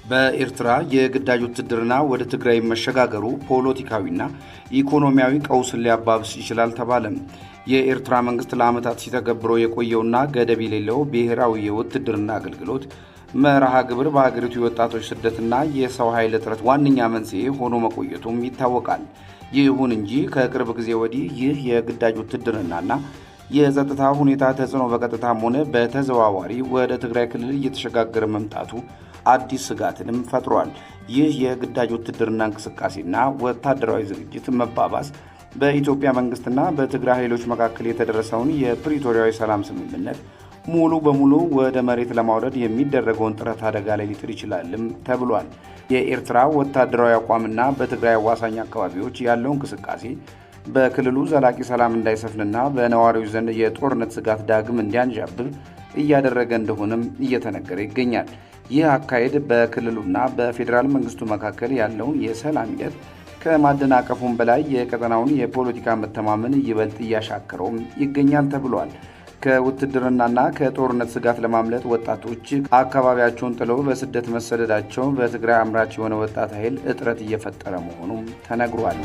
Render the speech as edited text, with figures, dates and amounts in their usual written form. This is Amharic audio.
በኤርትራ የግዳጅ ውትድርና ወደ ትግራይ መሸጋገሩ ፖለቲካዊና ኢኮኖሚያዊ ቀውስን ሊያባብስ ይችላል ተባለ። የኤርትራ መንግስት ለዓመታት ሲተገብረው የቆየውና ገደብ የሌለው ብሔራዊ የውትድርና አገልግሎት መርሃ ግብር በሀገሪቱ የወጣቶች ስደትና የሰው ኃይል እጥረት ዋነኛ መንስኤ ሆኖ መቆየቱም ይታወቃል። ይሁን እንጂ ከቅርብ ጊዜ ወዲህ ይህ የግዳጅ ውትድርናና የጸጥታ ሁኔታ ተጽዕኖ በቀጥታም ሆነ በተዘዋዋሪ ወደ ትግራይ ክልል እየተሸጋገረ መምጣቱ አዲስ ስጋትንም ፈጥሯል። ይህ የግዳጅ ውትድርና እንቅስቃሴና ወታደራዊ ዝግጅት መባባስ በኢትዮጵያ መንግስትና በትግራይ ኃይሎች መካከል የተደረሰውን የፕሪቶሪያዊ ሰላም ስምምነት ሙሉ በሙሉ ወደ መሬት ለማውረድ የሚደረገውን ጥረት አደጋ ላይ ሊጥል ይችላልም ተብሏል። የኤርትራ ወታደራዊ አቋምና በትግራይ አዋሳኝ አካባቢዎች ያለው እንቅስቃሴ በክልሉ ዘላቂ ሰላም እንዳይሰፍንና በነዋሪዎች ዘንድ የጦርነት ስጋት ዳግም እንዲያንዣብብ እያደረገ እንደሆነም እየተነገረ ይገኛል። ይህ አካሄድ በክልሉና በፌዴራል መንግስቱ መካከል ያለውን የሰላም ሂደት ከማደናቀፉም በላይ የቀጠናውን የፖለቲካ መተማመን ይበልጥ እያሻከረውም ይገኛል ተብሏል። ከውትድርናና ከጦርነት ስጋት ለማምለጥ ወጣቶች አካባቢያቸውን ጥለው በስደት መሰደዳቸው በትግራይ አምራች የሆነ ወጣት ኃይል እጥረት እየፈጠረ መሆኑም ተነግሯል።